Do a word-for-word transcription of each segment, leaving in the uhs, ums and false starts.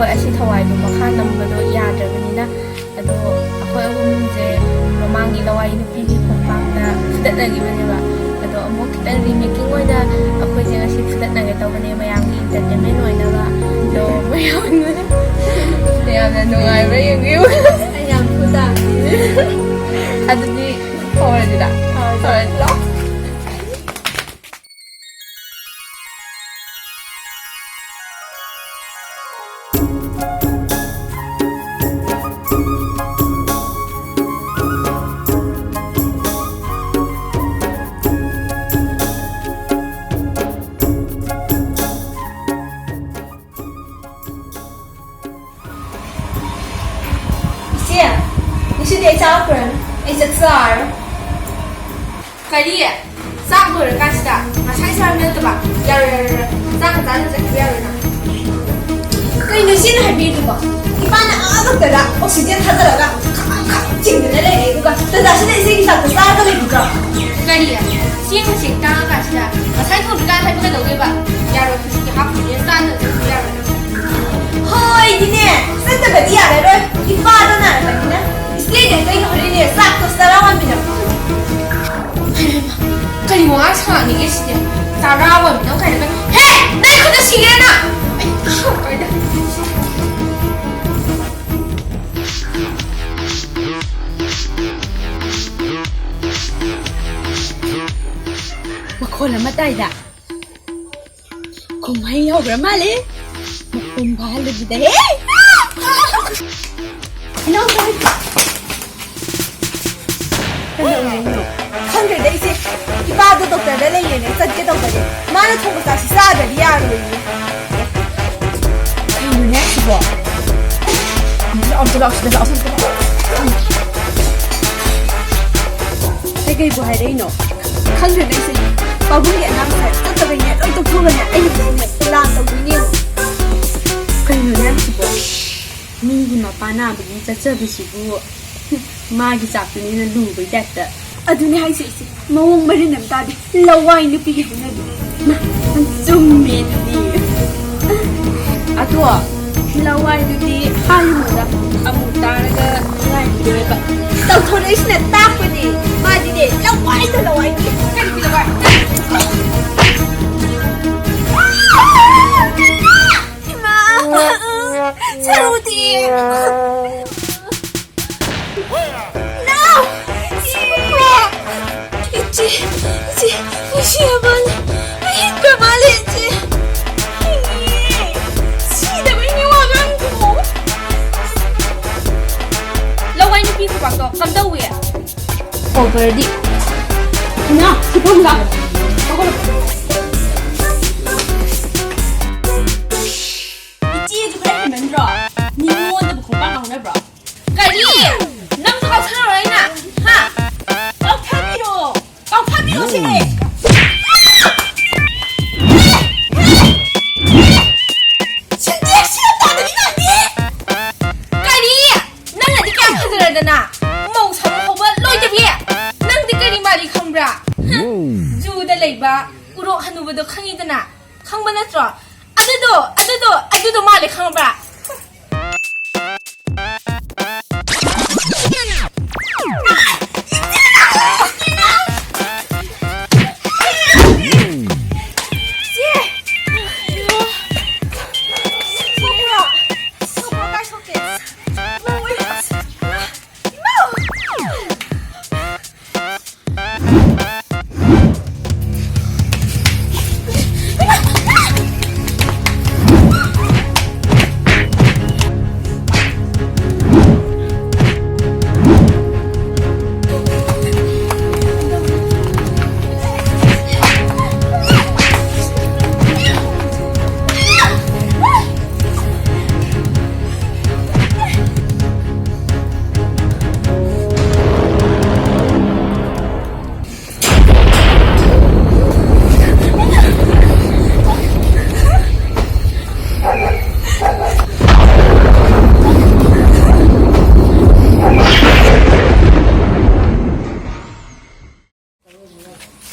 ꯍꯣꯏ, ꯑꯁꯤ ꯊꯋꯥꯏꯗꯣ ꯃꯈꯥ ꯅꯝꯕꯗꯣ ꯌꯥꯗ꯭ꯔꯕꯅꯤꯅ, ꯑꯗꯣ ꯑꯩꯈꯣꯏ ꯑꯍꯨꯝꯁꯦ ꯃꯃꯥꯡꯒꯤ ꯂꯋꯥꯏ ꯅꯨꯄꯤꯒꯤ ꯈꯣꯡꯄꯥꯛꯇ ꯐꯨꯗꯠꯅꯈꯤꯕꯅꯦꯕ꯫ ꯑꯗꯣ ꯑꯃꯨꯛ ꯈꯤꯇꯪ ꯔꯤꯃꯦꯀꯤꯡ ꯑꯣꯏꯅ ꯑꯩꯈꯣꯏꯁꯦ ꯉꯁꯤ ꯐꯨꯗꯠꯅꯒꯦ ꯇꯧꯕꯅꯦ, ꯃꯌꯥꯝꯒꯤ ꯏꯟꯇꯔꯇꯦꯟꯃꯦꯟ ꯑꯣꯏꯅꯕ꯫ ꯑꯗꯣ ꯃꯌꯥꯝꯅ ꯌꯥꯝꯅ ꯅꯨꯡꯉꯥꯏꯕ꯭ꯔꯥ ꯌꯦꯡꯕꯤꯌꯨ꯫ ꯑꯩ ꯌꯥꯝ ꯐꯨ ꯇꯥꯕꯅꯤ꯫ ꯑꯗꯨꯗꯤ ꯍꯧꯔꯁꯤꯔꯥ? ꯍꯧꯔꯁꯤ꯫ ꯍꯧꯔꯁꯤꯔꯣ? ꯏꯆꯦ, ꯉꯁꯤꯗꯤ ꯑꯩ ꯆꯥꯛ ꯄꯨꯔꯅꯤ꯫ ꯑꯩ ꯆꯥꯛ ꯆꯥꯔꯔꯣꯏ꯫ ꯀꯔꯤ? ꯆꯥꯛ ꯂꯣꯏꯔꯀꯥꯟꯁꯤꯗ ꯉꯁꯥꯏꯁꯨ ꯍꯥꯏꯕ ꯅꯠꯇꯕ? ꯌꯥꯔꯣꯏ, ꯌꯥꯔꯣꯏ, ꯌꯥꯔꯣꯏ꯫ ꯆꯥꯛ ꯉꯟꯇꯥꯅ ꯆꯠꯈꯤꯕ ꯌꯥꯔꯣꯏ ꯅꯪ꯫ ꯀꯩꯅꯣ ꯏꯆꯦꯅ ꯍꯥꯏꯕꯤꯔꯤꯗꯨꯕꯣ? ꯏꯄꯥꯅ ꯑꯥ ꯗꯣꯛꯇꯔꯗ ꯑꯣꯛꯁꯤꯖꯦꯟ ꯊꯥꯗꯔꯒ ꯈꯥꯡ ꯈꯥꯡ ꯆꯤꯡꯗꯅ ꯂꯩꯔꯦ, ꯑꯗꯨꯒ ꯇꯟꯖꯥꯁꯤꯗ ꯏꯆꯦꯒꯤ ꯆꯥꯛꯇꯣ ꯆꯥꯔꯒ ꯂꯩꯕꯤꯕ꯭ꯔꯣ? ꯀꯔꯤ? ꯆꯦꯡ ꯃꯆꯦꯡ ꯇꯥꯡꯉꯀꯥꯟꯁꯤꯗ ꯉꯁꯥꯏ ꯊꯣꯡꯗ꯭ꯔꯤꯀꯥꯟ ꯍꯥꯏꯕ ꯀꯩꯗꯧꯒꯦꯕ? ꯌꯥꯔꯣꯏ, ꯍꯧꯖꯤꯛꯇꯤ ꯍꯥꯞꯄꯤꯅꯦ, ꯆꯥꯗꯕ ꯆꯠꯄ ꯌꯥꯔꯣꯏ ꯅꯪ꯫ ꯍꯣꯏ, ꯑꯩꯗꯤꯅꯦ, ꯆꯠꯇꯕꯗꯤ ꯌꯥꯔꯔꯣꯏ꯫ ꯏꯄꯥꯗꯣ ꯅꯥꯔꯛꯄꯅꯤꯅ ꯏꯆꯦꯅꯦ ꯀꯩꯅꯣ ꯍꯣꯔꯦꯟꯅꯦ ꯆꯥꯛꯇꯣ ꯆꯔꯥ ꯋꯥꯟꯃꯤꯟꯅ꯫ ꯀꯔꯤ ꯋꯥ ꯁꯥꯟꯅꯒꯦ ꯁꯤꯗꯤ? ꯆꯥꯔꯥ ꯋꯥꯟꯃꯤꯟꯅꯧ ꯀꯥꯏꯅ ꯀꯩ-, ꯍꯦ! ꯅꯪ ꯈꯨꯠꯇ ꯁꯤꯒꯦꯔꯥ ꯅꯪ? ꯑꯩ ꯁꯣꯛꯄꯩꯗ꯫ ꯃꯈꯣꯜ ꯑꯃ ꯇꯥꯏꯗ꯫ ꯀꯨꯝꯍꯩ ꯍꯧꯈ꯭ꯔ ꯃꯥꯜꯂꯦ꯫ ꯃꯄꯨꯡ ꯐꯥꯍꯜꯂꯨꯈꯤꯗ꯫ ꯍꯦ! ꯏꯅꯥꯎ ꯇꯧꯔꯤ꯫ ꯀꯩꯗꯧꯔꯤꯅꯣ? ꯈꯪꯗ꯭ꯔꯦꯗ ꯏꯆꯦ꯫ ꯏꯄꯥꯗꯣ ꯗꯣꯛꯇꯔꯗ ꯂꯩꯌꯦꯅꯦ, ꯆꯠꯀꯦ ꯇꯧꯕꯅꯦ꯫ ꯃꯥꯅ ꯊꯣꯡꯕ ꯆꯥꯛꯁꯤ ꯆꯥꯗ꯭ꯔꯗꯤ ꯌꯥꯔꯣꯏꯌꯦ꯫ ꯀꯩꯅꯣꯅꯦ ꯑꯁꯤꯕꯣ? ꯑꯝꯇ ꯂꯥꯛꯁꯤꯗ, ꯂꯥꯛꯁꯤꯗ꯫ ꯀꯩꯀꯩꯕꯨ ꯍꯥꯏꯔꯛꯏꯅꯣ? ꯈꯪꯗ꯭ꯔꯦꯗ ꯑꯩꯁꯦ꯫ ꯄꯥꯕꯨꯡꯒꯤ ꯑꯅꯥꯕꯁꯦ ꯆꯠꯇꯕꯩꯅꯦ ꯂꯣꯏ ꯇꯣꯛꯊꯣꯛꯑꯒꯅꯦ ꯑꯩꯅ ꯄꯨꯔꯤꯅꯦ ꯄ꯭ꯂꯥꯟ ꯇꯧꯗꯣꯏꯅꯦ꯫ ꯀꯩꯅꯣꯅꯦ ꯑꯁꯤꯕꯣ? ꯃꯤꯒꯤ ꯃꯄꯥ ꯅꯥꯕꯒꯤ ꯆꯠꯆꯕꯁꯤꯕꯨ ꯃꯥꯒꯤ ꯆꯥꯛꯇꯨꯅ ꯍꯦꯟꯅ ꯂꯨꯕꯩ ꯇꯥꯏꯞꯇ꯫ ꯑꯗꯨꯅꯦ ꯍꯥꯏꯁꯦ ꯏꯆꯦ, ꯃꯑꯣꯡ ꯃꯔꯤꯟ ꯑꯃ ꯇꯥꯗꯦ꯫ ꯂꯋꯥꯏ ꯅꯨꯄꯤꯒꯤ ꯍꯧꯅꯕꯤ꯫ ꯃꯥ, ꯆꯨꯝꯃꯦ ꯑꯗꯨꯗꯤ꯫ ꯑꯗꯣ ꯂꯋꯥꯏꯗꯨꯗꯤ ꯍꯥꯏꯔꯨꯅꯨꯗ, ꯑꯃꯨꯛ ꯇꯥꯔꯒ ꯅꯨꯡꯉꯥꯏꯈꯤꯗꯣꯏꯕ꯫ ꯇꯧꯊꯣꯔꯛꯏꯁꯤꯅ ꯇꯥꯛꯄꯅꯤ꯫ ꯃꯥꯗꯤꯅꯦ, ꯂꯋꯥꯏꯗ ꯂꯋꯥꯏꯅꯤ꯫ ꯀꯔꯤꯒꯤ ꯂꯋꯥꯏ? ꯏꯃꯥ! ꯁꯔꯨꯗꯤ! No! ꯁꯤꯕ꯭ꯔꯣ? ꯏꯆꯦ, ꯏꯆꯦ, ꯏꯆꯦ ꯑꯃꯅ ꯑꯍꯤꯡꯕ ꯃꯥꯜꯂꯦ, ꯏꯆꯦ꯫ ꯁꯤꯗꯕꯩꯅꯦ ꯋꯥ ꯉꯥꯡꯗ꯭ꯔꯤꯕꯣ꯫ ꯂꯋꯥꯏ ꯅꯨꯄꯤ ꯈꯨꯄꯥꯛꯇꯣ ꯀꯝꯗꯧꯋꯤ? Over ꯗꯤ꯫ ꯏꯃꯥ, ꯁꯤ ꯐꯝ ꯂꯥꯎ꯫ ꯏꯆꯦꯁꯨ ꯈꯔ ꯍꯦꯟꯃꯟꯗ꯭ꯔꯣ? ꯃꯤꯉꯣꯟꯗꯕꯨ ꯈꯣꯡꯄꯥꯛ ꯀꯥꯎꯅꯕ꯭ꯔꯣ? ꯀꯔꯤ? ꯅꯪꯁꯨ ꯀꯥꯎꯁꯟꯅꯔꯣ ꯑꯩꯅ? ꯍꯥ? ꯀꯥꯎꯊꯕꯤꯔꯣ! ꯀꯥꯎꯊꯕꯤꯔꯣ ꯁꯦ! ꯁꯤꯟꯇꯦꯛꯁꯁꯤꯅ ꯇꯥꯗꯕꯤ ꯉꯥꯛꯇꯅꯦ! ꯀꯔꯤ? ꯅꯪꯅꯗꯤ ꯀꯌꯥꯝ ꯐꯖꯔꯗꯅ? ꯃꯧ ꯁꯥꯕ ꯍꯧꯕ ꯂꯣꯏꯗꯕꯤ! ꯅꯪꯗꯤ ꯀꯔꯤ ꯃꯥꯜꯂꯤ ꯈꯪꯕ꯭ꯔꯥ? ꯍꯝ! ꯖꯨꯗ ꯂꯩꯕ ꯎꯔꯣꯛ ꯍꯅꯨꯕꯗꯣ ꯈꯪꯉꯤꯗꯅ? ꯈꯪꯕ ꯅꯠꯇ꯭ꯔꯣ? ꯑꯗꯨꯗꯣ, ꯑꯗꯨꯗꯣ, ꯑꯗꯨꯗꯣ ꯃꯥꯜꯂꯦ ꯈꯪꯉꯕ꯭ꯔꯥ?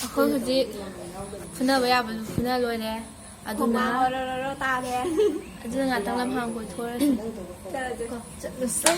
ꯑꯩꯈꯣꯏ ꯍꯧꯖꯤꯛ ꯐꯨꯅꯕ ꯌꯥꯕꯁꯨ ꯐꯨꯅ ꯂꯣꯏꯔꯦ꯫ ꯑꯗꯨꯅ ꯍꯨꯃꯥꯡ ꯑꯣꯔꯣ ꯔꯣ ꯇꯥꯔꯦ꯫ ꯑꯗꯨꯅ ꯉꯥꯛꯇꯪ ꯂꯝꯍꯥꯡ ꯀꯣꯏꯊꯣꯔꯁꯤ꯫ ꯆꯠꯂꯁꯦ꯫ ꯀꯣ, ꯆꯠꯂꯨꯁꯦ꯫